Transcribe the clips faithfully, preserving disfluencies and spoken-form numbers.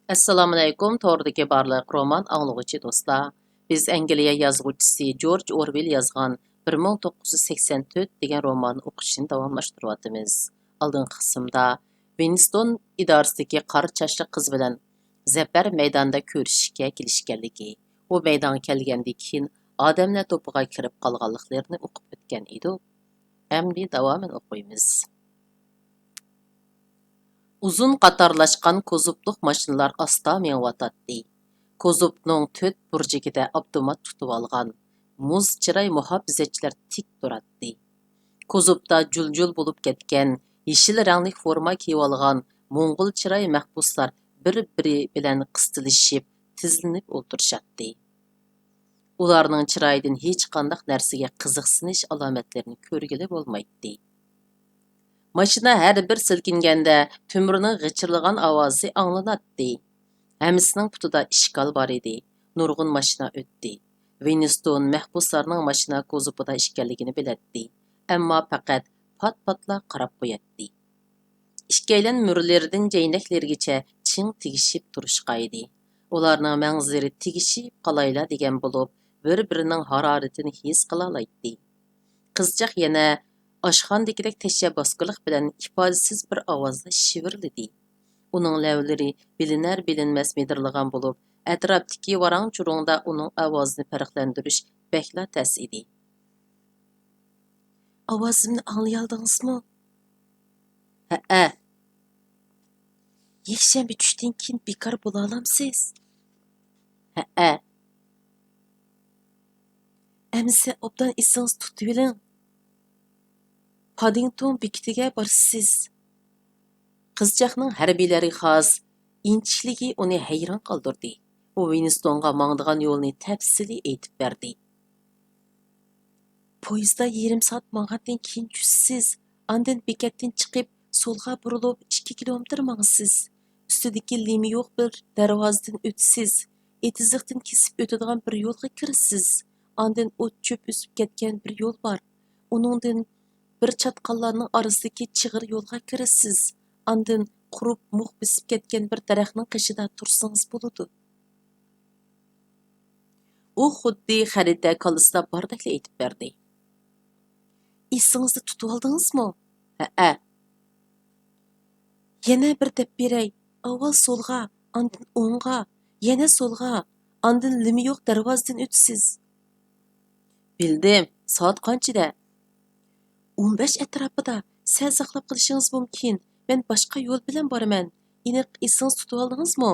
ئەسسالامۇئەلەيكۇم، توردىكى بارلىق رومان ئاڭلىغۇچى دوستلار. بىز ئەنگلىيە يازغۇچىسى جورج ئورۋېل يازغان بىر مىڭ توققۇز يۈز سەكسەن تۆت دېگەن روماننى ئوقۇشنى داۋاملاشتۇرۇۋاتىمىز. ئالدىنقى قىسىمدا ۋىنستون ئىدارىسىدىكى قارا چاچلىق قىز بىلەن زەپەر مەيدانىدا كۆرۈشۈشكە كېلىشكەنلىكى، ئۇ مەيدانغا كەلگەندىن كېيىن ئادەملەر توپىغا كىرىپ قالغانلىقلىرىنى ئوقۇپ ئۆتكەن ئىدۇق. ئەمدى داۋامىنى ئوقۇيمىز. ئۇزۇن قاتارلاشقان كوزۇپلۇق ماشىنىلار ئاستا مېڭىۋاتاتتى. كوزۇپنىڭ تۆت بۇرجىكىدە ئاپتومات تۇتۇۋالغان مۇز چىراي مۇھاپىزەتچىلەر تىك تۇراتتى. كوزۇپتا جۇل-جۇل بولۇپ كەتكەن يېشىل رەڭلىك فورما كىيىۋالغان موڭغۇل چىراي مەھبۇسلار بىر-بىرى بىلەن قىستىلىشىپ، تىزلىنىپ ئولتۇرۇشاتتى. ئۇلارنىڭ چىرايىدىن ھېچقانداق نەرسىگە قىزىقسىنىش ئالامەتلىرىنى كۆرگىلى بولمايتتى. ماشىنا ھەر بىر سىلكىنگەندە تۆمۈرنىڭ غىچىرلىغان ئاۋازى ئاڭلىناتتى. ھەممىسىنىڭ پۇتىدا ئىشكال بار ئىدى. نۇرغۇن ماشىنا ئۆتتى. ۋىنستون مەھبۇسلارنىڭ ماشىنا كوزۇپىدا ئىكەنلىكىنى بىلەتتى، ئەمما پەقەت پات-پاتلا قاراپ قوياتتى. ئىككىيلەن مۈرىلىرىدىن جەينەكلىرىگىچە چىڭ تېگىشىپ تۇرۇشقانىدى. ئۇلارنىڭ مەڭزىلىرى تېگىشىپ قالايلا دېگەن بولۇپ، بىر-بىرىنىڭ ھارارىتىنى ھېس قىلالايتتى. قىزچاق يەنە ئاشخانىدىكىدەك تەشەببۇسكارلىق بىلەن ئىپادىسىز بىر ئاۋازدا شىۋىرلىدى. ئۇنىڭ لەۋلىرى بىلىنەر-بىلىنمەس مىدىرلىغان بولۇپ، ئەتراپتىكى ۋاراڭ-چۇرۇڭدا ئۇنىڭ ئاۋازىنى پەرقلەندۈرۈش بەكلا تەس ئىدى. ئاۋازىمنى ئاڭلىيالدىڭىزمۇ؟ ھەئە. يەكشەنبە چۈشتىن كېيىن بىكار بولالامسىز؟ ھەئە. ئەمىسە ئوبدان ئېسىڭىزدە تۇتۇۋېلىڭ. پادىڭتون بېكىتىگە بارىسىز. قىزچاقنىڭ ھەربىيلەرگە خاس ئىنچىكىلىكى ئۇنى ھەيران قالدۇردى. ئۇ ۋىنستونغا ماڭىدىغان يولنى تەپسىلىي ئېيتىپ بەردى. پويىزدا يېرىم سائەت ماڭغاندىن كېيىن چۈشىسىز، ئاندىن بېكەتتىن چىقىپ، سولغا بۇرۇلۇپ ئىككى كىلومېتىر ماڭىسىز. ئۈستىدىكى لىمى يوق بىر دەرۋازىدىن ئۆتىسىز. ئېتىزلىقتىن كېسىپ ئۆتىدىغان بىر يولغا كىرىسىز. ئاندىن ئوت-چۆپ ئۆسۈپ كەتكەن بىر يول بار. ئۇنىڭدىن بىر چاتقاللارنىڭ ئارىسىدىكى چىغىر يولغا كىرىسىز. ئاندىن قۇرۇپ مۇخ بېسىپ كەتكەن بىر دەرەخنىڭ قېشىدا تۇرسىڭىز بولىدۇ. ئۇ خۇددى خەرىتە كاللىسىدا باردەكلا ئېيتىپ بەردى. ئېسىڭىزدە تۇتۇۋالدىڭىزمۇ؟ ھەئە. يەنە بىر دەپ بېرەي، ئاۋۋال سولغا، ئاندىن ئوڭغا، يەنە سولغا، ئاندىن لىمى يوق دەرۋازىدىن ئۆتىسىز. بىلدىم، سائەت قانچىدە؟ ئون بەش ئەتراپىدا، سەل ساقلاپ قېلىشىڭىز مۇمكىن، مەن باشقا يول بىلەن بارىمەن، ئېنىق ئېسىڭىزدە تۇتۇۋالدىڭىزمۇ؟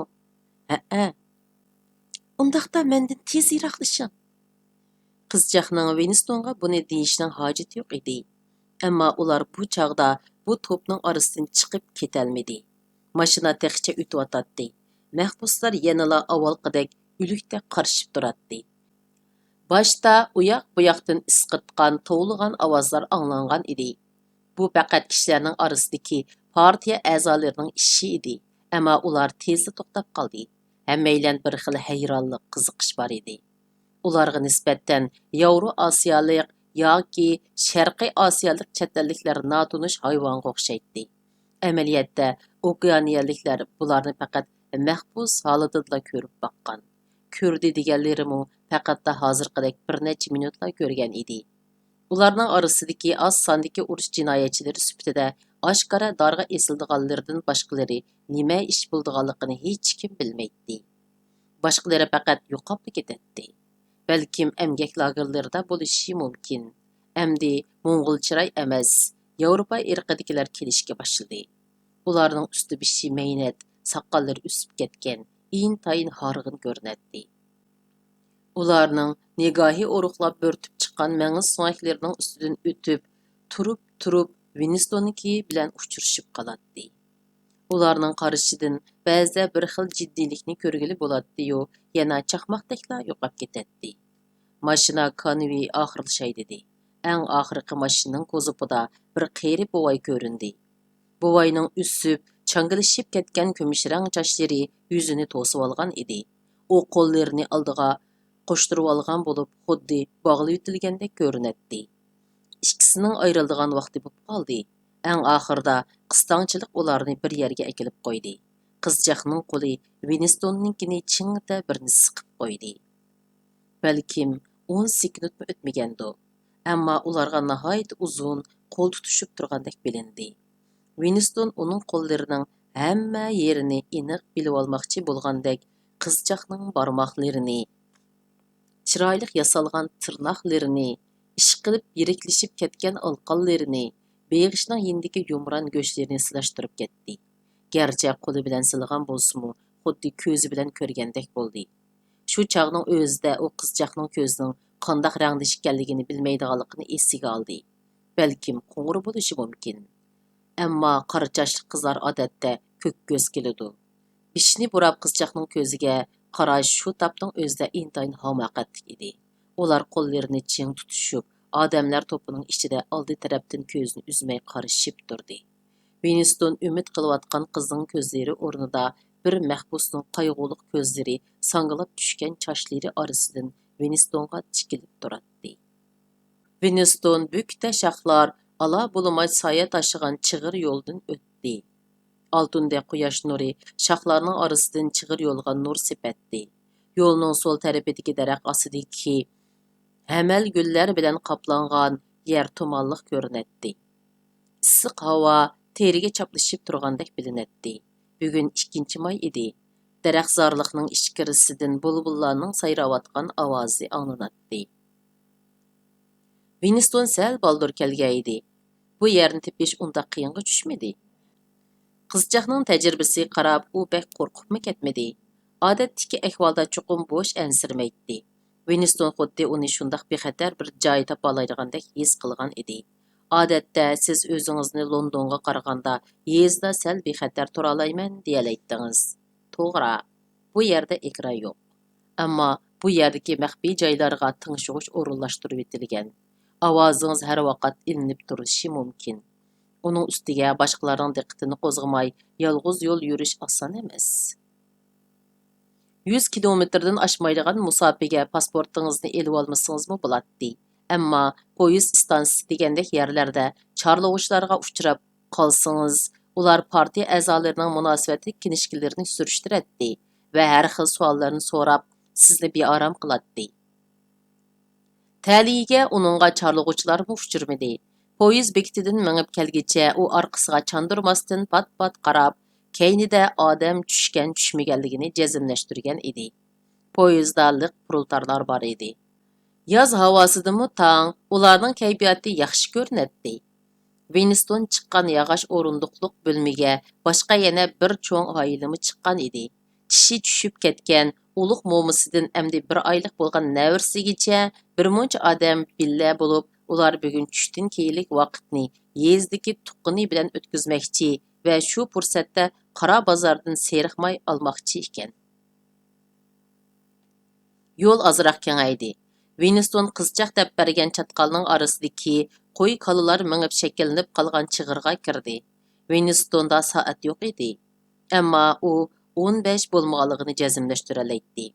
ھەئە. ئۇنداقتا مەندىن تېز يىراقلىشىڭ. قىزچاقنىڭ ۋىنستونغا بۇنى دېيىشنىڭ ھاجىتى يوق ئىدى. ئەمما ئۇلار بۇ چاغدا بۇ توپنىڭ ئارىسىدىن چىقىپ كېتەلمىدى. ماشىنا تېخىچە ئۆتۈۋاتاتتى. مەھبۇسلار يەنىلا ئاۋۋالقىدەك ئۆلۈكتەك قارىشىپ تۇراتتى. باشتا ئۇياق-بۇياقتىن ئىسقىرتقان، توۋلىغان ئاۋازلار ئاڭلانغان ئىدى. بۇ پەقەت كىشىلەرنىڭ ئارىسىدىكى پارتىيە ئەزالىرىنىڭ ئىشى ئىدى، ئەمما ئۇلار تېزلا توختاپ قالدى. ھەممەيلەن بىر خىل ھەيرانلىق، قىزىقىش بار ئىدى. ئۇلارغا نىسبەتەن ياۋرو ئاسىيالىق ياكى شەرقىي ئاسىيالىق چەت ئەللىكلەر ناتونۇش ھايۋانغا ئوخشايتتى. ئەمەلىيەتتە، ئوكېئانىيەلىكلەر بۇلارنى پەقەت مەھبۇس ھالىتىدىلا كۆرۈپ باققان. كۆردى دېگەنلىرىمۇ پەقەتلا ھازىرقىدەك بىر نەچچە مىنۇتلا كۆرگەن ئىدى. ئۇلارنىڭ ئارىسىدىكى ئاز ساندىكى ئۇرۇش جىنايەتچىلىرى سۈپىتىدە ئاشكارا دارغا ئېسىلىدىغانلىرىدىن باشقىلىرى نېمە ئىش بولىدىغانلىقىنى ھېچكىم بىلمەيتتى. باشقىلىرى پەقەت يوقاپلا كېتەتتى. بەلكىم ئەمگەك لاگېرلىرىدا بولۇشى مۇمكىن. ئەمدى موڭغۇل چىراي ئەمەس، ياۋروپا ئىرقىدىكىلەر كېلىشكە باشلىدى. ئۇلارنىڭ ئۈستى بېشى مەينەت، ساقاللىرى ئۆسۈپ كەتكەن، ئىنتايىن ھارغىن كۆرۈنەتتى. ئۇلارنىڭ نىگاھى ئورۇقلاپ بۆرتۈپ چىققان مېڭە سۆڭەكلىرىنىڭ ئۈستىدىن ئۆتۈپ، تۇرۇپ-تۇرۇپ ۋىنستوننىڭكى بىلەن ئۇچرىشىپ قالاتتى. ئۇلارنىڭ قارىشىدىن بەزىدە بىر خىل جىددىيلىكنى كۆرگىلى بولاتتى-يۇ، يەنە چاقماقتەكلا يوقاپ كېتەتتى. ماشىنا كانۋىيى ئاخىرلىشاي دېدى. ئەڭ ئاخىرقى ماشىنىنىڭ كوزۇپىدا بىر قېرى بوۋاي كۆرۈندى. بوۋاينىڭ ئۈسۈپ، چاڭگىلىشىپ كەتكەن كۈمۈش رەڭ چاچلىرى يۈزىنى توسۇۋالغان ئىدى. ئۇ قوللىرىنى ئالدىغا قوشتۇرۇۋالغان بولۇپ، خۇددى باغلىۋېتىلگەندەك كۆرۈنەتتى. ئىككىسىنىڭ ئايرىلىدىغان ۋاقتى بولۇپ قالدى. ئەڭ ئاخىرىدا قىستاڭچىلىق ئۇلارنى بىر يەرگە ئەكېلىپ قويدى. قىزچاقنىڭ قولى ۋىنستوننىڭكىنى چىڭىتە بىرنى سىقىپ قويدى. بەلكىم ئون سېكۇنتمۇ ئۆتمىگەندۇ، ئەمما ئۇلارغا ناھايىتى ئۇزۇن قول تۇتۇشۇپ تۇرغاندەك بىلىندى. ۋىنستون ئۇنىڭ قوللىرىنىڭ ھەممە يېرىنى ئېنىق بىلىۋالماقچى بولغاندەك، قىزچاقنىڭ بارماقلىرىنى، چىرايلىق ياسالغان تىرناقلىرىنى، ئىشقىلىپ يىرىكلىشىپ كەتكەن ئالقانلىرىنى، بېغىشنىڭ يېنىدىكى يۇمران گۆشلىرىنى سىلاشتۇرۇپ كەتتى. گەرچە قولى بىلەن سىلىغان بولسىمۇ، خۇددى كۆزى بىلەن كۆرگەندەك بولدى. شۇ چاغنىڭ ئۆزىدە ئۇ قىزچاقنىڭ كۆزىنىڭ قانداق رەڭدىشى ئىكەنلىكىنى بىلمەيدىغانلىقىنى ئېسىگە ئالدى. بەلكىم قوڭۇر بولۇشى مۇمكىن. ئەمما قارا چاچلىق قىزلار ئادەتتە كۆك كۆز كېلىدۇ. بېشىنى بۇراپ قىزچاقنىڭ كۆزىگە قاراش شۇ تاپنىڭ ئۆزىدە ئىنتايىن ھاماقەتلىك ئىدى. ئۇلار قوللىرىنى چىڭ تۇتۇشۇپ، ئادەملەر توپىنىڭ ئىچىدە ئالدى تەرەپتىن كۆزىنى ئۈزمەي قارىشىپ تۇردى. ۋىنستون ئۈمىد قىلىۋاتقان قىزنىڭ كۆزلىرى ئورنىدا بىر مەھبۇسنىڭ قايغۇلۇق كۆزلىرى ساڭگىلاپ چۈشكەن چاچلىرى ئارىسىدىن ۋىنستونغا تىكىلىپ تۇراتتى. ۋىنستون بۈكتە شاخلار ئالا بولماي سايە تاشىغان چىغىر يولدىن ئۆتتى. ئالتۇندەك قۇياش نۇرى شاخلارنىڭ ئارىسىدىن چىغىر يولغا نۇر سېپەتتى. يولنىڭ سول تەرىپىدىكى دەرەخ ئاستىدىكى ھەمەل گۈللەر بىلەن قاپلانغان يەر تۇمانلىق كۆرۈنەتتى. ئىسسىق ھاۋا تېرىگە چاپلىشىپ تۇرغاندەك بىلىنەتتى. بۈگۈن ئىككىنچى ماي ئىدى. دەرەخزارلىقنىڭ ئىچكىرىسىدىن بۇلبۇللارنىڭ سايراۋاتقان ئاۋازى ئاڭلىناتتى. ۋىنستون سەل بالدۇر كەلگەن ئىدى. بۇ يەرنى تېپىش ئۇنداق قىيىنغا چۈشمىدى. قىزچاقنىڭ تەجرىبىسىگە قاراپ، ئۇ بەك قورقۇپمۇ كەتمىدى. ئادەتتىكى ئەھۋالدا چوقۇم بوش ئەنسىرىمەيتتى. ۋىنستون خۇددى ئۇنى شۇنداق بىخەتەر بىر جاي تاپالايدىغاندەك ھېس قىلغان ئىدى. ئادەتتە سىز ئۆزىڭىزنى لوندونغا قارىغاندا يېزىدا سەل بىخەتەر تۇرالايمەن دېيەلەيتتىڭىز. توغرا، بۇ يەردە ئېكران يوق. ئەمما بۇ يەردىكى مەخپىي جايلارغا تىڭشىغۇچ ئورۇنلاشتۇرۇۋېتىلگەن. ئاۋازىڭىز ھەر ۋاقىت ئېلىنىپ تۇرۇشى مۇمكىن. ئۇنىڭ ئۈستىگە باشقىلارنىڭ دىققىتىنى قوزغىماي يالغۇز يول يۈرۈش ئاسان ئەمەس. يۈز كىلومېتىردىن ئاشمايدىغان مۇساپىگە پاسپورتىڭىزنى ئېلىۋالمىسىڭىزمۇ بولاتتى. ئەمما پويىز ئىستانسىسى دېگەندەك يەرلەردە چارلىغۇچىلارغا ئۇچراپ قالسىڭىز، ئۇلار پارتىيە ئەزالىرىنىڭ مۇناسىۋەتلىك كىنىشكىلىرىنى سۈرۈشتۈرەتتى ۋە ھەر خىل سوئاللارنى سوراپ، سىزنى بىئارام قىلاتتى. تەلىيىگە ئۇنىڭغا چارلىغۇچىلارمۇ ئۇچرىمىدى. پويىز بېكىتىدىن مېڭىپ كەلگىچە ئۇ ئارقىسىغا چاندۇرماستىن پات-پات قاراپ، كەينىدە ئادەم چۈشكەن-چۈشمىگەنلىكىنى جەزملەشتۈرگەن ئىدى. پويىزدا لىق پرولېتارلار بار ئىدى. ياز ھاۋاسىدىمۇ تاڭ ئۇلارنىڭ كەيپىياتى ياخشى كۆرۈنەتتى. ۋىنستون چىققان ياغاچ ئورۇندۇقلۇق بۆلمىگە باشقا يەنە بىر چوڭ ئائىلىمۇ چىققان ئىدى. چىشى چۈشۈپ كەتكەن، ئۇلۇغ مومىسىدىن ئەمدى بىر ئايلىق بولغان نەۋرىسىگىچە بىر مۇنچە ئادەم بىللە بولۇپ، ئۇلار بۈگۈن چۈشتىن كېيىنلىك ۋاقىتنى يېزىدىكى تۇغقىنى بىلەن ئۆتكۈزمەكچى ۋە شۇ پۇرسەتتە قارا بازاردىن سېرىق ماي ئالماقچى ئىكەن. يول ئازراق كېڭەيدى. ۋىنستون قىزچاق دەپ بەرگەن چاتقالنىڭ ئارىسىدىكى قوي-كالىلار مېڭىپ شەكىللىنىپ قالغان چىغىرغا كىردى. ۋىنستوندا سائەت يوق ئىدى. ئەمما ئۇ ئون بەش بولمىغانلىقىنى جەزملەشتۈرەلەيتتى.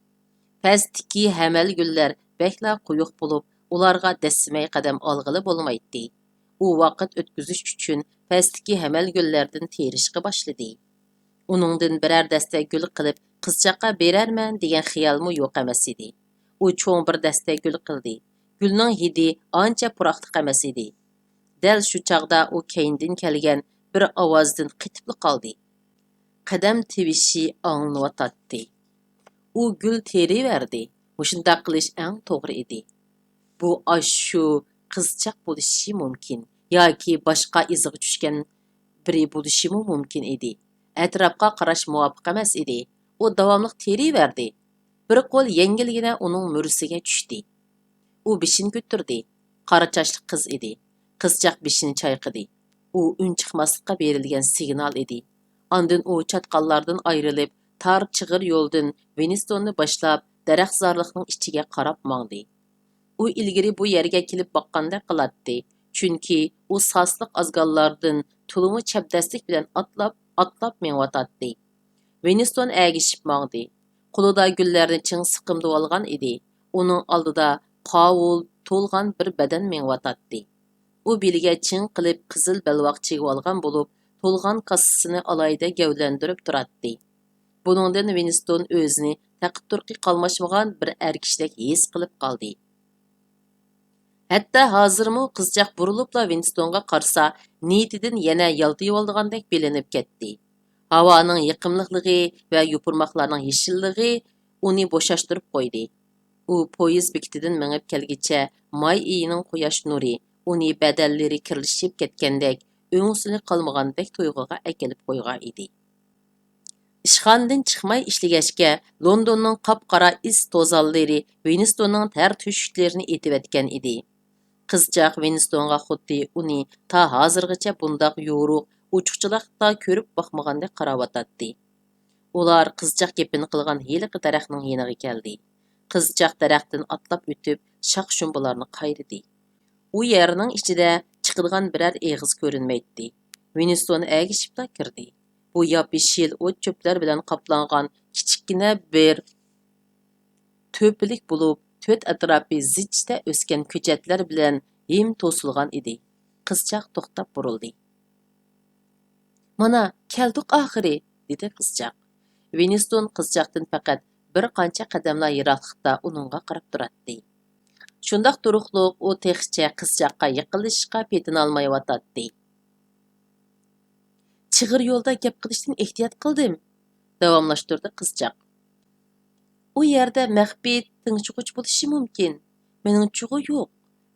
پەستىكى ھەمەل گۈللەر بەكلا قويۇق بولۇپ، ئۇلارغا دەسسىمەي قەدەم ئالغىلى بولمايتتى. ئۇ ۋاقىت ئۆتكۈزۈش ئۈچۈن پەستىكى ھەمەل گۈللەردىن تېرىشقا باشلىدى. ئۇنىڭدىن بىرەر دەستە گۈل قىلىپ قىزچاققا بېرەرمەن دېگەن خىيالمۇ يوق ئەمەس ئىدى. ئۇ چوڭ بىر دەستە گۈل قىلدى. گۈلنىڭ ھىدى ئانچە پۇراقلىق ئەمەس ئىدى. دەل شۇ چاغدا ئۇ كەينىدىن كەلگەن بىر ئاۋازدىن قېتىپلا قالدى. قەدەم تىۋىشى ئاڭلىنىۋاتاتتى. ئۇ گۈل تېرىۋەردى. مۇشۇنداق قىلىش ئەڭ توغرا ئىدى. بۇ ئاشۇ قىزچاق بولۇشى مۇمكىن ياكى باشقا ئىزىغا چۈشكەن بىرى بولۇشىمۇ مۇمكىن ئىدى. ئەتراپقا قاراش مۇۋاپىق ئەمەس ئىدى. ئۇ داۋاملىق تېرىۋەردى. بىر قول يەڭگىلگىنە ئۇنىڭ مۈرىسىگە چۈشتى. ئۇ بېشىنى كۆتۈردى. قارا چاچلىق قىز ئىدى. قىزچاق بېشىنى چايقىدى. ئۇ ئۈن چىقماسلىققا بېرىلگەن سىگنال ئىدى. ئاندىن ئۇ چاتقاللاردىن ئايرىلىپ، تار چىغىر يولدىن ۋىنستوننى باشلاپ، دەرەخزارلىقنىڭ ئىچىگە قاراپ ماڭدى. ئۇ ئىلگىرى بۇ يەرگە كېلىپ باققاندەك قىلاتتى، چۈنكى ئۇ ساسلىق ئازگاللاردىن تولىمۇ چەبدەسلىك بىلەن ئاتلاپ، ئاتلاپ مېڭىۋاتاتتى. ۋىنستون ئەگىشىپ ماڭدى. قولىدا گۈللەرنى چىڭ سىقىمدىۋالغان ئىدى. ئۇنىڭ ئالدىدا قاۋۇل، تولغان بىر بەدەن مېڭىۋاتاتتى. ئۇ بېلىگە چىڭ قىلىپ قىزىل بەلباغ چىگىۋالغان بولۇپ، تولغان كاسىسىنى ئالاھىدە گەۋدىلەندۈرۈپ تۇراتتى. بۇنىڭدىن ۋىنستون ئۆزىنى تەقىپ تۇرقى قالماشمىغان بىر ئەر كىشىدەك ھېس قىلىپ قالدى. ھەتتا ھازىرمۇ قىزچاق بۇرۇلۇپلا ۋىنستونغا قارىسا، نىيىتىدىن يەنە يالتىۋالىدىغاندەك بىلىنىپ كەتتى. ھاۋانىڭ يېقىملىقلىقى ۋە يوپۇرماقلارنىڭ يېشىللىقى ئۇنى بوشاشتۇرۇپ قويدى. ئۇ پويىز بېكىتىدىن مېڭىپ كەلگىچە ماي ئېيىنىڭ قۇياش نۇرى ئۇنى بەدەنلىرى كىرلىشىپ كەتكەندەك، ئۆڭسۈلى قالمىغاندەك تۇيغۇغا ئەكېلىپ قويغان ئىدى. ئىشخانىدىن چىقماي ئىشلىگەچكە، لوندوننىڭ قاپقارا ئىس توزانلىرى ۋىنستوننىڭ تەر تۆشۈكلىرىنى ئېتىۋەتكەن ئىدى. قىزچاق ۋىنستونغا خۇددى ئۇنى تا ھازىرغىچە بۇنداق يورۇق، ئوچۇقچىلىقتا كۆرۈپ باقمىغاندەك قاراۋاتاتتى. ئۇلار قىزچاق گېپىنى قىلغان ھېلىقى دەرەخنىڭ يېنىغا كەلدى. قىزچاق دەرەختىن ئاتلاپ ئۆتۈپ، شاخ-شۇمبىلارنى قايرىدى. ئۇ يەرنىڭ ئىچىدە چىقىدىغان بىرەر ئېغىز كۆرۈنمەيتتى. ۋىنستون ئەگىشىپلا كىردى. بۇ ياپيېشىل ئوت-چۆپلەر بىلەن قاپلانغان كىچىككىنە بىر تۆپىلىك بولۇپ، تۆت ئەتراپى زىچتە ئۆسكەن كۆچەتلەر بىلەن ھىم توسۇلغان ئىدى. قىزچاق توختاپ بۇرۇلدى. «مانا، كەلدۇق ئاخىرى!» دېدى قىزچاق. ۋىنستون قىزچاقتىن پەقەت بىر قانچە قەدەملا يىراقلىقتا ئۇنىڭغا قاراپ تۇراتتى. شۇنداق تۇرۇقلۇق ئۇ تېخىچە قىزچاققا يېقىنلىشىشقا پېتىنالمايۋاتاتتى. «چىغىر يولدا گەپ قىلىشتىن ئېھتىيات قىلدىم»، داۋاملاشتۇردى قىزچاق. «ئۇ يەردە مەخپىي تىڭشىغۇچ بولۇشى مۇمكىن. مېنىڭ چۇغۇ يوق،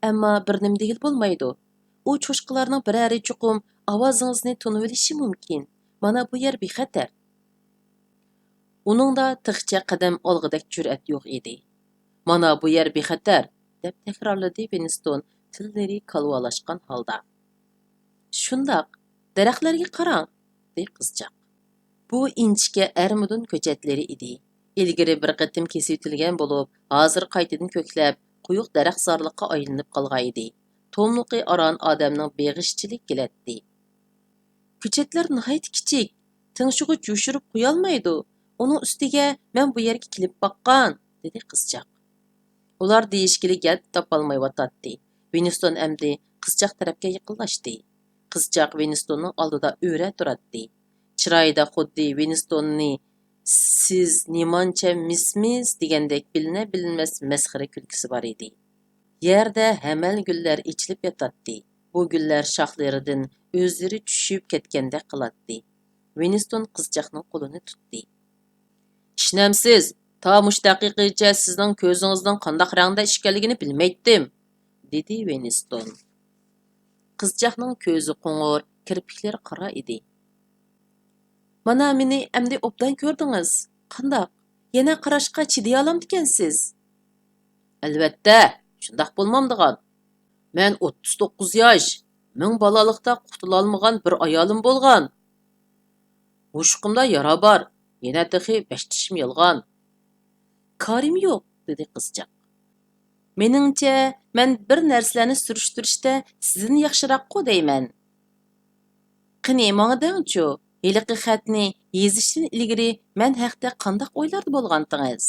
ئەمما بىر نېمە دېگىلى بولمايدۇ. ئۇ چوشقىلارنىڭ بىرەرى چوقۇم ئاۋازىڭىزنى تونۇۋېلىشى مۇمكىن. مانا بۇ يەر بىخەتەر.» ئۇنىڭدا تېخىچە قەدەم ئالغۇدەك جۈرئەت يوق ئىدى. «مانا بۇ يەر بىخەتەر!» دەپ تەكرارلىدى ۋىنستون تىللىرى كالۋالاشقان ھالدا. «شۇنداق، دەرەخلەرگە قاراڭ!» دېدى قىزچاق. بۇ ئىنچىكە ئەرمىدۇن كۆچەتلىرى ئىدى. ئىلگىرى بىر قېتىم كېسىۋېتىلگەن بولۇپ، ھازىر قايتىدىن كۆكلەپ، قويۇق دەرەخزارلىققا ئايلىنىپ قالغانىدى. توملۇقى ئاران ئادەمنىڭ بېغىشىچىلىك كېلەتتى. «كۆچەتلەر ناھايىتى كىچىك، تىڭشىغۇچ يوشۇرۇپ قويالمايدۇ. ئۇنىڭ ئۈستىگە مەن بۇ يەرگە كېلىپ باققان»، دېدى قىزچاق. ئۇلار دېيىشكىلى گەپ تاپالمايۋاتاتتى. ۋىنستون ئەمدى قىزچاق تەرەپكە يېقىنلاشتى. قىزچاق ۋىنستوننىڭ ئالدىدا ئۆرە تۇراتتى. چىرايىدا خۇددى ۋىنستوننى «سىز نېمانچە مىسمىس» دېگەندەك بىلىنە-بىلىنمەس مەسخىرە كۈلكىسى بار ئىدى. يەردە ھەمەل گۈللەر ئېچىلىپ ياتاتتى. بۇ گۈللەر شاخلىرىدىن ئۆزلىرى چۈشۈپ كەتكەندەك قىلاتتى. ۋىنستون قىزچاقنىڭ قولىنى تۇتتى. «ئىشىنەمسىز، تا مۇشۇ دەقىقىگىچە سىزنىڭ كۆزىڭىزنىڭ قانداق رەڭدە ئىكەنلىكىنى بىلمەيتتىم»، دېدى ۋىنستون. قىزچاقنىڭ كۆزى قوڭۇر، كىرپىكلىرى قارا ئىدى. «مانا مېنى ئەمدى ئوبدان كۆردىڭىز. قانداق، يەنە قاراشقا چىدىيالامدىكەنسىز؟» «ئەلۋەتتە، شۇنداق بولمامدىغان. مەن ئوتتۇز توققۇز ياش، مىڭ بالالىقتا قۇتۇلالمىغان بىر ئايالىم بولغان. مۇشۇقۇمدا يارا بار، يەنە تېخى بەش چىشىم يالغان.» «كارىم يوق»، دېدى قىزچاق. «مېنىڭچە، مەن بىر نەرسىلەرنى سۈرۈشتۈرۈشتە سىزدىن ياخشىراققۇ دەيمەن. قېنى، ماڭا دەڭچۇ، ھېلىقى خەتنى يېزىشتىن ئىلگىرى مەن ھەقتە قانداق ئويلاردا بولغانتىڭىز؟»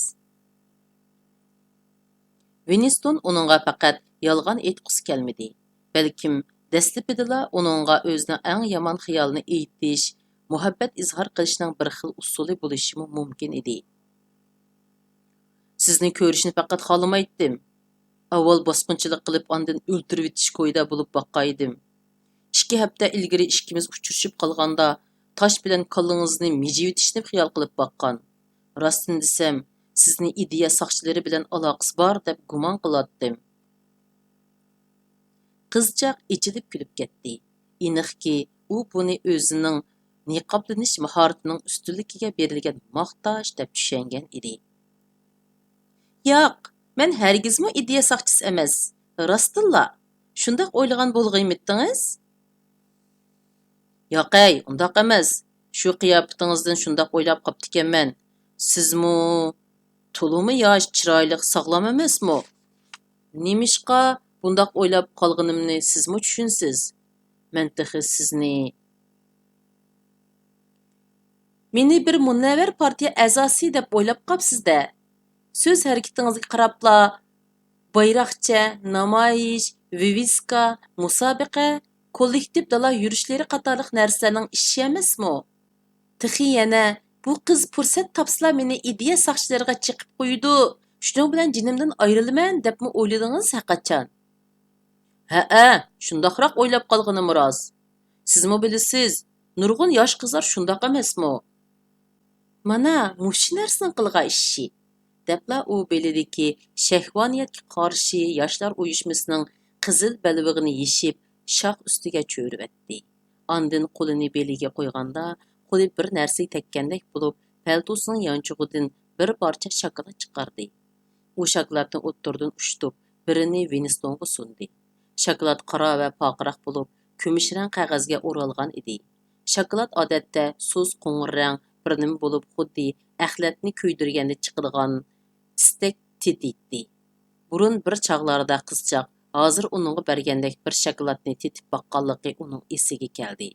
ۋىنستون ئۇنىڭغا پەقەت يالغان ئېيتقۇسى كەلمىدى، بەلكىم دەسلىپىدىلا ئۇنىڭغا ئۆزىنىڭ ئەڭ يامان خىيالىنى ئېيتىش، مۇھەببەت ئىزھار قىلىشنىڭ بىر خىل ئۇسۇلى بولۇشىمۇ مۇمكىن ئىدى. «سىزنى كۆرۈشنى پەقەت خالىمايتتىم. ئاۋۋال باسقۇنچىلىق قىلىپ، ئاندىن ئۆلتۈرۈۋېتىش كويىدا بولۇپ باققايدىم. ئىككى ھەپتە ئىلگىرى ئىككىمىز ئۇچرىشىپ قالغاندا، تاش بىلەن كاللىڭىزنى مىجىۋېتىشنى خىيال قىلىپ باققان. راستىنى دېسەم، سىزنى ئىدىيە ساقچىلىرى بىلەن ئالاقىسى بار دەپ گۇمان قىلاتتىم.» قىزچاق ئېچىلىپ كۈلۈپ كەتتى. ئېنىقكى، ئۇ بۇنى ئۆزىنىڭ نىقابلىنىش ماھارىتىنىڭ ئۈستۈنلۈكىگە بېرىلگەن ماختاش دەپ چۈشەنگەن ئىدى. «ياق، مەن ھەرگىزمۇ ئىدىيە ساقچىسى ئەمەس. راستتىنلا، شۇنداق ئويلىغان بولغىيمىتتىڭىز؟» «ياقەي، ئۇنداق ئەمەس. شۇ قىياپىتىڭىزدىن شۇنداق ئويلاپ قاپتىكەنمەن. سىزمۇ تولىمۇ ياش، چىرايلىق، ساغلام ئەمەسمۇ؟ نېمىشقا بۇنداق ئويلاپ قالغىنىمنى سىزمۇ چۈشىنىسىز. مەن تېخى سىزنى...» «مېنى بىر مۇنەۋۋەر پارتىيە ئەزاسى دەپ ئويلاپ قاپسىز-دە. سۆز ھەرىكىتىڭىزگە قاراپلا، بايراقچە، نامايىش، ۋىۋىسكا، مۇسابىقە، كوللېكتىپ دالا يۈرۈشلىرى قاتارلىق نەرسىلەرنىڭ ئىشى ئەمەسمۇ؟ تېخى يەنە بۇ قىز پۇرسەت تاپسىلا مېنى ئىدىيە ساقچىلىرىغا چېقىپ قويىدۇ، شۇنىڭ بىلەن جېنىمدىن ئايرىلىمەن دەپمۇ ئويلىدىڭىز ھەرقاچان؟ ھەئە، شۇنداقراق ئويلاپ قالغىنىمۇ راست. سىزمۇ بىلىسىز، نۇرغۇن ياش قىزلار شۇنداق ئەمەسمۇ؟ مانا، مۇشۇ نەرسىنىڭ قىلغان ئىشى، دەپلا ئۇ بېلىدىكى شەھۋانىيەتكە قارشى ياشلار ئۇيۇشمىسىنىڭ قىزىل بەلبېغىنى يېشىپ، شاخ ئۈستىگە چۆرۈۋەتتى. ئاندىن قولىنى بېلىگە قويغاندا، قولى بىر نەرسىگە تەگكەندەك بولۇپ، پەلتوسىنىڭ يانچۇقىدىن بىر پارچە شاكىلات چىقاردى. ئۇ شاكىلاتنى ئوتتۇرىدىن ئۇشتۇپ، بىرىنى ۋىنستونغا سۇندى. شاكىلات قارا ۋە پارقىراق بولۇپ، كۈمۈش رەڭ قەغەزگە ئورالغان ئىدى. شاكىلات ئادەتتە سۇس قوڭۇر رەڭ بىر نېمە بولۇپ، خۇددى ئەخلەتنى كۆيدۈرگەندە چىقىدىغان ئىستەك تېتىيتتى. بۇرۇن بىر چاغلاردا قىزچاق ھازىر ئۇنىڭغا بەرگەندەك بىر شاكىلاتنى تېتىپ باققانلىقى ئۇنىڭ ئېسىگە كەلدى.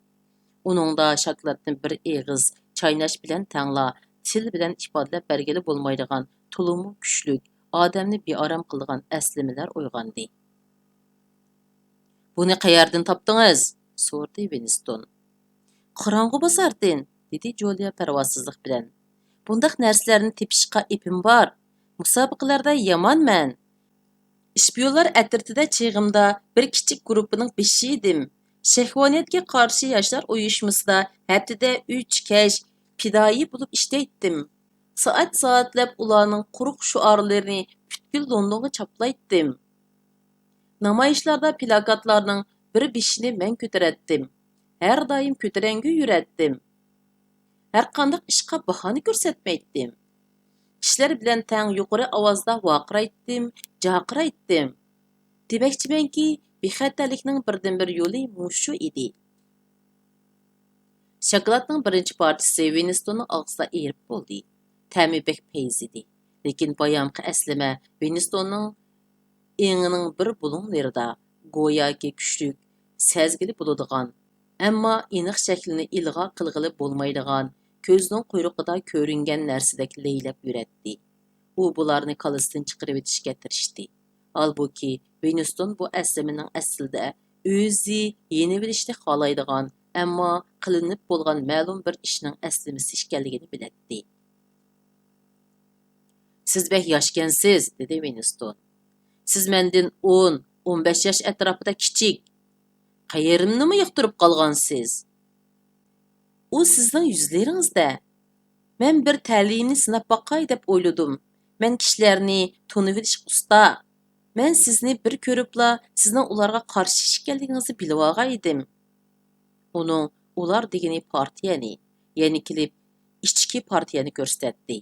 ئۇنىڭدا شاكىلاتنى بىر ئېغىز چايناش بىلەن تەڭلا تىل بىلەن ئىپادىلەپ بەرگىلى بولمايدىغان تولىمۇ كۈچلۈك، ئادەمنى بىئارام قىلىدىغان ئەسلىمىلەر ئويغاندى. «بۇنى قەيەردىن تاپتىڭىز؟» سورىدى ۋىنستون. «قاراڭغۇ بازاردىن»، دېدى جۇلىيا پەرۋاسىزلىق بىلەن. «بۇنداق نەرسىلەرنى تېپىشقا ئېپىم بار. مۇسابىقىلەردە يامانمەن. ئىشپىيونلار ئەترىتىدە چېغىمدا بىر كىچىك گۇرۇپپىنىڭ بېشى ئىدىم. شەھۋانىيەتكە قارشى ياشلار ئۇيۇشمىسىدا ھەپتىدە ئۈچ كەچ پىدائىي بولۇپ ئىشلەيتتىم. سائەت-سائەتلەپ ئۇلارنىڭ قۇرۇق شوئارلىرىنى پۈتكۈل لوندونغا چاپلايتتىم. نامايىشلاردا پىلاكاتلارنىڭ بىر بېشىنى مەن كۆتۈرەتتىم. ھەر دائىم كۆتۈرەڭگۈ يۈرەتتىم. ھەرقانداق ئىشقا باھانە كۆرسەتمەيتتىم. كىشىلەر بىلەن تەڭ يۇقىرى ئاۋازدا ۋارقىرايتتىم، جارقىرايتتىم. دېمەكچىمەنكى، بىخەتەرلىكنىڭ بىردىنبىر يولى مۇشۇ ئىدى.» شاكىلاتنىڭ بىرىنچى پارچىسى ۋىنستوننىڭ ئاغزىدا ئېرىپ بولدى. تەمى بەك پەيزىدى. لېكىن بايامقى ئەسلىمە ۋىنستوننىڭ ئېڭىنىڭ بىر بۇلۇڭلىرىدا گوياكى كۈچلۈك سەزگىلى بولىدىغان، ئەمما ئېنىق شەكلىنى ئىلغا قىلغىلى بولمايدىغان، كۆزنىڭ قۇيرۇقىدا كۆرۈنگەن نەرسىدەك لەيلەپ يۈرەتتى. ئۇ بۇلارنى كاللىسىدىن چىقىرىۋېتىشكە تىرىشتى. ھالبۇكى، ۋىنستون بۇ ئەسلىمىنىڭ ئەسلىدە ئۆزى يېنىۋېلىشنى خالايدىغان، ئەمما قىلىنىپ بولغان مەلۇم بىر ئىشنىڭ ئەسلىمىسى ئىكەنلىكىنى بىلەتتى. «سىز بەك ياشكەنسىز»، دېدى ۋىنستون. «سىز مەندىن ئون، ئون بەش ياش ئەتراپىدا كىچىك. قەيىرىمنىمۇ ياقتۇرۇپ قالغانسىز؟» «ئۇ سىزنىڭ يۈزلىرىڭىزدە. مەن بىر تەلىيىنى سىناپ باقاي دەپ ئويلىدىم. مەن كىشىلەرنى تونۇۋېلىشقا ئۇستا. مەن سىزنى بىر كۆرۈپلا سىزنىڭ ئۇلارغا قارشى ئىكەنلىكىڭىزنى بىلىۋالغان ئىدىم.» ئۇنىڭ «ئۇلار» دېگىنى پارتىيەنى، يەنە كېلىپ ئىچكى پارتىيەنى كۆرسىتەتتى.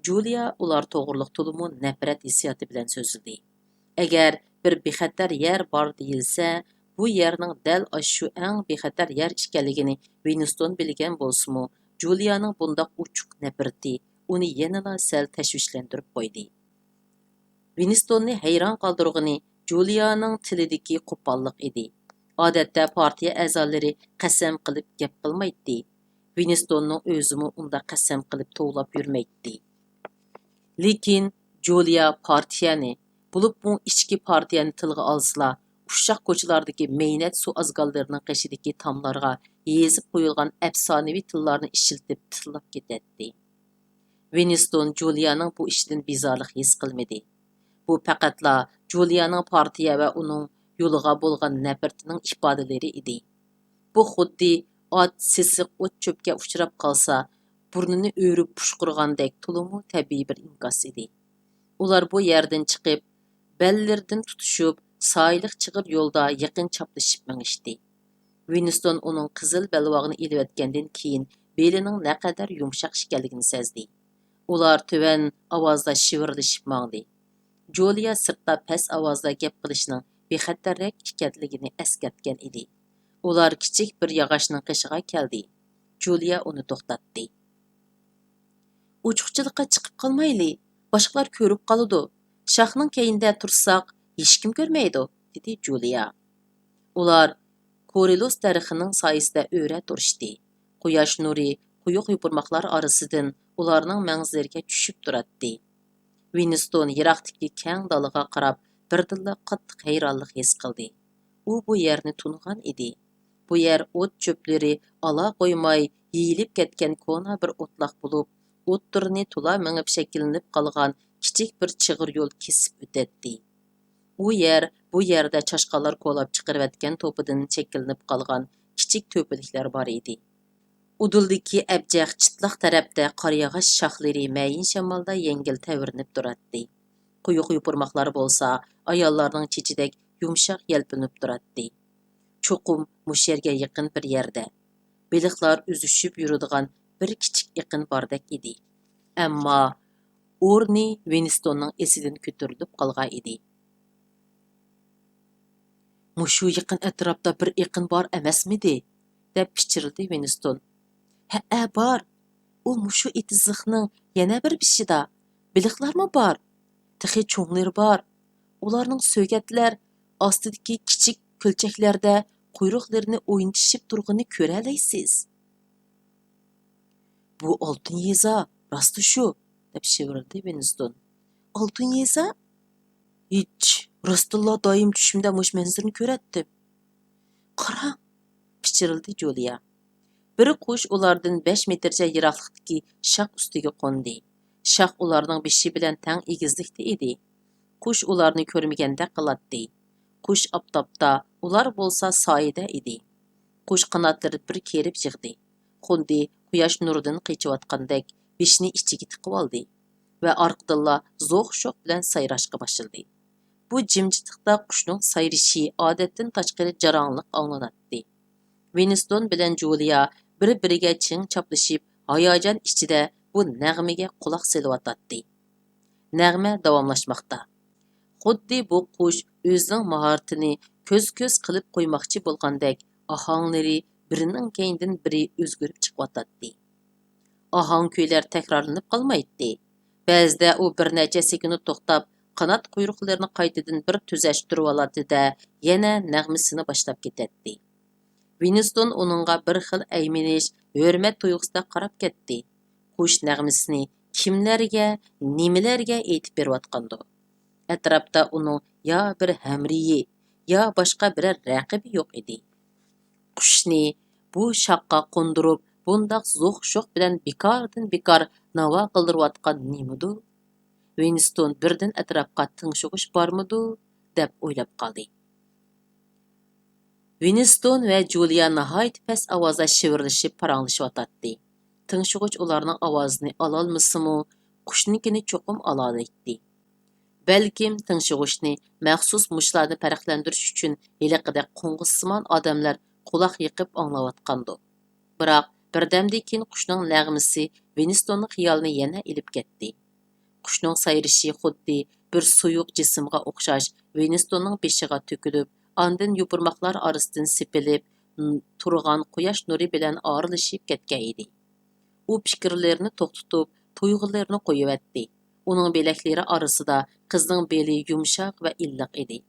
جۇلىيا ئۇلار توغرىلىق تولىمۇ نەپرەت ھېسسىياتى بىلەن سۆزلىدى. ئەگەر بىر بىخەتەر يەر بار دېيىلسە، بۇ يەرنىڭ دەل ئاشۇ ئەڭ بىخەتەر يەر ئىكەنلىكىنى ۋىنستون بىلگەن بولسىمۇ، جۇلىيانىڭ بۇنداق ئوچۇق نەپرىتى ئۇنى يەنىلا سەل تەشۋىشلەندۈرۈپ قويدى. ۋىنستوننى ھەيران قالدۇرغىنى جۇلىيانىڭ تىلىدىكى قوپاللىق ئىدى. ئادەتتە پارتىيە ئەزالىرى قەسەم قىلىپ گەپ قىلمايتتى. ۋىنستوننىڭ ئۆزىمۇ ئۇنداق قەسەم قىلىپ توۋلاپ يۈرمەيتتى. لېكىن جۇلىيا پارتىيەنى، بولۇپمۇ ئىچكى پارتىيەنى تىلغا ئالسىلا، ئۇششاق كوچىلاردىكى مەينەت سۇ ئازگاللىرىنىڭ قېشىدىكى تاملارغا يېزىپ قويۇلغان ئەپسانىۋى تىللارنى ئىشلىتىپ تىللاپ كېتەتتى. ۋىنستون جۇلىيانىڭ بۇ ئىشىدىن بىزارلىق ھېس قىلمىدى. بۇ پەقەتلا جۇلىيانىڭ پارتىيە ۋە ئۇنىڭ يولىغا بولغان نەپرىتىنىڭ ئىپادىلىرى ئىدى. بۇ خۇددى ئات سېسىق ئوت-چۆپكە ئۇچراپ قالسا، بۇرنىنى ئۆرۈپ پۇشقۇرغاندەك تولىمۇ تەبىئىي بىر ئىنكاس ئىدى. ئۇلار بۇ يەردىن چىقىپ، بەللىرىدىن تۇتۇشۇپ، سايىلىق چىغىر يولدا يېقىن چاپلىشىپ مېڭىشتى. ۋىنستون ئۇنىڭ قىزىل بەلباغنى ئېلىۋەتكەندىن كېيىن، بېلىنىڭ نەقەدەر يۇمشاق ئىكەنلىكىنى سەزدى. ئۇلار تۆۋەن ئاۋازدا شىۋىرلىشىپ ماڭدى. جۇلىيا سىرتتا پەس ئاۋازدا گەپ قىلىشنىڭ بىخەتەررەك ئىكەنلىكىنى ئەسكەرتكەن ئىدى. ئۇلار كىچىك بىر ياغاچنىڭ قېشىغا كەلدى. جۇلىيا ئۇنى توختاتتى. «ئوچۇقچىلىققا چىقىپ قالمايلى، باشقىلار كۆرۈپ قالىدۇ. شاھنىڭ كەينىدە تۇرساق، ھېچكىم كۆرمەيدۇ»، دېدى جۇلىيا. ئۇلار كورىلۇس دەرىخىنىڭ سايىسىدە ئۆرە تۇرۇشتى. قۇياش نۇرى قويۇق يوپۇرماقلار ئارىسىدىن ئۇلارنىڭ مەڭزىلىرىگە چۈشۈپ تۇراتتى. ۋىنستون يىراقتىكى كەڭ دالىغا قاراپ، بىردىنلا قاتتىق ھەيرانلىق ھېس قىلدى. ئۇ بۇ يەرنى تونۇغان ئىدى. بۇ يەر ئوت-چۆپلىرى ئالا قويماي، يېيىلىپ كەتكەن كونا بىر ئوتلاق بولۇپ، ئوتتۇرىنى تولا مېڭىپ شەكىللىنىپ قالغان كىچىك بىر چىغىر يول كېسىپ ئۆتەتتى. ئۇ يەر، بۇ يەردە چاشقانلار كولاپ چىقىرىۋەتكەن توپىدىن شەكىللىنىپ قالغان كىچىك تۆپىلىكلەر بار ئىدى. ئۇدۇلدىكى ئەبجەق چىتلاق تەرەپتە قارىياغاچ شاخلىرى مەيىن شامالدا يەڭگىل تەۋرىنىپ تۇراتتى. قويۇق يوپۇرماقلار بولسا ئاياللارنىڭ چېچىدەك يۇمشاق يەلپۈنۈپ تۇراتتى. چوقۇم مۇشۇ يەرگە يېقىن بىر يەردە. بېلىقلار ئۈزۈشۈپ يۈرىدىغان بىر كىچىك ئېقىن باردەك ئىدى. ئەمما ئورنى ۋىنستوننىڭ ئېسىدىن كۆتۈرۈلۈپ قالغان ئىدى. مۇشۇ يېقىن ئەتراپتا بىر ئېقىن بار ئەمەسمىدى؟ دەپ پىچىرلىدى ۋىنستون. ھەئە، بار. ئۇ مۇشۇ ئېتىزلىقنىڭ يەنە بىر بېشىدا. بېلىقلارمۇ بار. تېخى چوڭلىرى بار. ئۇلارنىڭ سۆگەتلەر ئاستىدىكى كىچىك كۆلچەكلەردە قۇيرۇقلىرىنى ئوينىتىشىپ تۇرغىنى كۆرەلەيسىز. بۇ ئالتۇن يېزا، راستى شۇ، دەپ شىۋىرلىدى ۋىنستون. ئالتۇن يېزا؟ ھېچ، راستتىنلا دائىم چۈشۈمدە مۇشۇ مەنزىرىنى كۆرەتتىم. قاراڭ، پىچىرلىدى جۇلىيا. بىر قۇش ئۇلاردىن بەش مېتىرچە يىراقلىقتىكى شاخ ئۈستىگە قوندى. شاخ ئۇلارنىڭ بېشى بىلەن تەڭ ئېگىزلىكتە ئىدى. قۇش ئۇلارنى كۆرمىگەندەك قىلاتتى. قۇش ئاپتاپتا، ئۇلار بولسا سايىدە ئىدى. قۇش قاناتلىرىنى بىر كېرىپ يىغدى. خۇددى قۇياش نۇرىدىن قېچىۋاتقاندەك بېشىنى ئىچىگە تىقىۋالدى ۋە ئارقىدىنلا زوق-شوق بىلەن سايراشقا باشلىدى. بۇ جىمجىتلىقتا قۇشنىڭ سايرىشى ئادەتتىن تاشقىرى جاراڭلىق ئاڭلىناتتى. ۋىنستون بىلەن جۇلىيا بىر-بىرىگە چىڭ چاپلىشىپ، ھاياجان ئىچىدە بۇ نەغمىگە قۇلاق سېلىۋاتاتتى. نەغمە داۋاملاشماقتا. خۇددى بۇ قۇش ئۆزىنىڭ ماھارىتىنى كۆز-كۆز قىلىپ قويماقچى بولغاندەك، ئاھاڭلىرى بىرىنىڭ كەينىدىن بىرى ئۆزگىرىپ چىقىۋاتاتتى. ئاھاڭ-كۈيلەر تەكرارلىنىپ قالمايتتى. بەزىدە ئۇ بىر نەچچە سېكۇنت توختاپ، قانات قۇيرۇقلىرىنى قايتىدىن بىر تۈزەشتۈرۈۋالاتتى-دە، يەنە نەغمىسىنى باشلاپ كېتەتتى. ۋىنستون ئۇنىڭغا بىر خىل ئەيمىنىش، ھۆرمەت تۇيغۇسىدا قاراپ كەتتى. قۇش نەغمىسىنى كىملەرگە، نېمىلەرگە ئېيتىپ بېرىۋاتقاندۇ؟ ئەتراپتا ئۇنىڭ يا بىر ھەمرىيى، يا باشقا بىرەر رەقىبى يوق ئىدى. قۇشنى بۇ شاخقا قوندۇرۇپ، بۇنداق زوق-شوق بىلەن بىكاردىن بىكار ناۋا قىلدۇرۇۋاتقان نېمىدۇ؟ ۋىنستون بىردىن ئەتراپقا تىڭشىغۇچ بارمىدۇ، دەپ ئويلاپ قالدى. ۋىنستون ۋە جۇلىيا ناھايىتى پەس ئاۋازدا شىۋىرلىشىپ پاراڭلىشىۋاتاتتى. تىڭشىغۇچ ئۇلارنىڭ ئاۋازىنى ئالالمىسىمۇ، قۇشنىڭكىنى چوقۇم ئالالايتتى. بەلكىم تىڭشىغۇچنى مەخسۇس مۇشۇلارنى پەرقلەندۈرۈش ئۈچۈن ھېلىقىدەك قوڭغۇزسىمان ئادەملەر قۇلاق يېقىپ ئاڭلاۋاتقاندۇ. بىراق بىردەمدىن كېيىن قۇشنىڭ نەغمىسى ۋىنستوننىڭ خىيالىنى يەنە ئېلىپ كەتتى. قۇشنىڭ سايرىشى خۇددى بىر سۇيۇق جىسىمغا ئوخشاش ۋىنستوننىڭ بېشىغا تۆكۈلۈپ، ئاندىن يوپۇرماقلار ئارىسىدىن سېپىلىپ، ن-، تۇرغان قۇياش نۇرى بىلەن ئارىلىشىپ كەتكەن ئىدى. ئۇ پىكىرلىرىنى توختىتىپ، تۇيغۇلىرىنى قويۇۋەتتى. ئۇنىڭ بىلەكلىرى ئارىسىدا قىزنىڭ بېلى يۇمشاق ۋە ئىللىق ئىدى.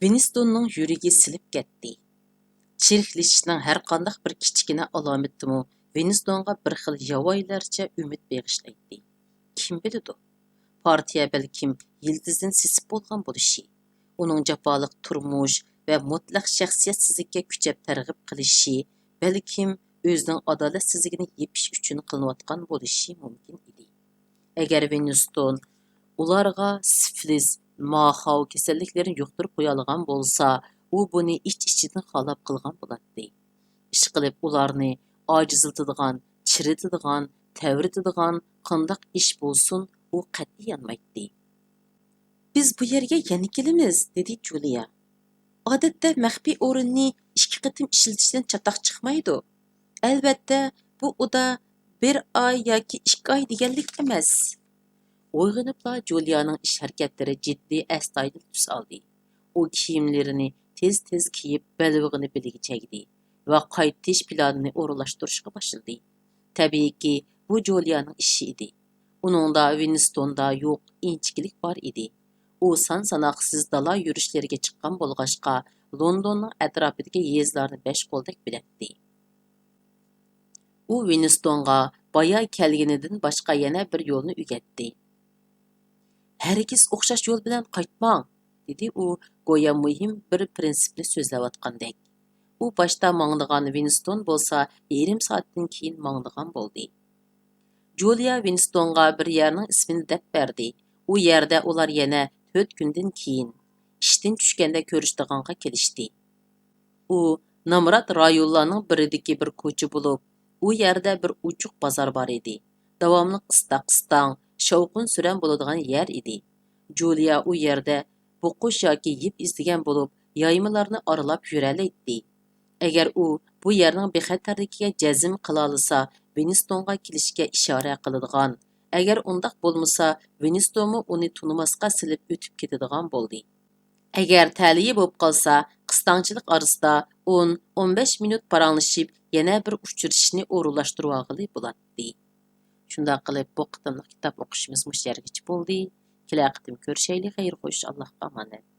ۋىنستوننىڭ يۈرىكى سىلىپ كەتتى. چىرىكلىشىشنىڭ ھەرقانداق بىر كىچىككىنە ئالامىتىمۇ ۋىنستونغا بىر خىل ياۋايىلارچە ئۈمىد بېغىشلايتتى. كىم بىلىدۇ؟ پارتىيە بەلكىم يىلتىزىدىن سېسىپ بولغان بولۇشى، ئۇنىڭ جاپالىق تۇرمۇش ۋە مۇتلەق شەخسىيەتسىزلىككە كۈچەپ تەرغىب قىلىشى، بەلكىم ئۆزىنىڭ ئادالەتسىزلىكىنى يېپىش ئۈچۈن قىلىنىۋاتقان بولۇشى مۇمكىن ئىدى. ئەگەر ۋىنستون ئۇلارغا سىفلىس، ماخاۋ كېسەللىكلىرىنى يۇقتۇرۇپ قويالىغان بولسا، ئۇ بۇنى ئىچ-ئىچىدىن خالاپ قىلغان بولاتتى. ئىشقىلىپ، ئۇلارنى ئاجىزلىتىدىغان، چىرىتىدىغان، تەۋرىتىدىغان قانداق ئىش بولسۇن، ئۇ قەتئىي يانمايتتى. «بىز بۇ يەرگە يەنە كېلىمىز»، دېدى جۇلىيا. «ئادەتتە مەخپىي ئورۇننى ئىككى قېتىم ئىشلىتىشتىن چاتاق چىقمايدۇ. ئەلۋەتتە، بۇ ئۇدا بىر ئاي ياكى ئىككى ئاي دېگەنلىك ئەمەس.» ئويغىنىپلا جۇلىيانىڭ ئىش-ھەرىكەتلىرى جىددىي، ئەستايىدىل تۈس ئالدى. ئۇ كىيىملىرىنى تېز-تېز كىيىپ، بەلبېغىنى بېلىگە چەگدى ۋە قايتىش پىلانىنى ئورۇنلاشتۇرۇشقا باشلىدى. تەبىئىيكى، بۇ جۇلىيانىڭ ئىشى ئىدى. ئۇنىڭدا ۋىنستوندا يوق ئىنچىكىلىك بار ئىدى. ئۇ سان-ساناقسىز دالا يۈرۈشلىرىگە چىققان بولغاچقا، لوندوننىڭ ئەتراپىدىكى يېزىلارنى بەش قولدەك بىلەتتى. ئۇ ۋىنستونغا بايا كەلگىنىدىن باشقا يەنە بىر يولنى ئۆگەتتى. «ھەرگىز ئوخشاش يول بىلەن قايتماڭ»، دېدى ئۇ گويا مۇھىم بىر پىرىنسىپنى سۆزلەۋاتقاندەك. ئۇ باشتا ماڭىدىغان ۋىنستون بولسا يېرىم سائەتتىن كېيىن ماڭىدىغان بولدى. جۇلىيا ۋىنستونغا بىر يەرنىڭ ئىسمىنى دەپ بەردى. ئۇ يەردە ئۇلار يەنە تۆت كۈندىن كېيىن، ئىشتىن چۈشكەندە كۆرۈشىدىغانغا كېلىشتى. ئۇ نامرات رايونلارنىڭ بىرىدىكى بىر كوچا بولۇپ، ئۇ يەردە بىر ئوچۇق بازار بار ئىدى. داۋاملىق ئىستاق-ئىستاڭ، شاۋقۇن-سۈرەن بولىدىغان يەر ئىدى. جۇلىيا ئۇ يەردە بوقۇش ياكى يىپ ئىزدىگەن بولۇپ، يايمىلارنى ئارىلاپ يۈرەلەيتتى. ئەگەر ئۇ بۇ يەرنىڭ بىخەتەرلىكىگە جەزم قىلالىسا، ۋىنستونغا كېلىشكە ئىشارە قىلىدىغان. ئەگەر ئۇنداق بولمىسا، ۋىنستونمۇ ئۇنى تونۇماسقا سېلىپ ئۆتۈپ كېتىدىغان بولدى. ئەگەر تەلىيى بولۇپ قالسا، قىستاڭچىلىق ئارىسىدا ئون، ئون بەش مىنۇت پاراڭلىشىپ، يەنە بىر ئۇچرىشىشنى ئورۇنلاشتۇرۇۋالغىلى بولاتتى. شۇنداق قىلىپ، بۇ قېتىملىق كىتاب ئوقۇشىمىز مۇشۇ يەرگىچە بولدى. كېلەر قېتىم كۆرۈشەيلى. خەير خوش، ئاللاھقا ئامانەت.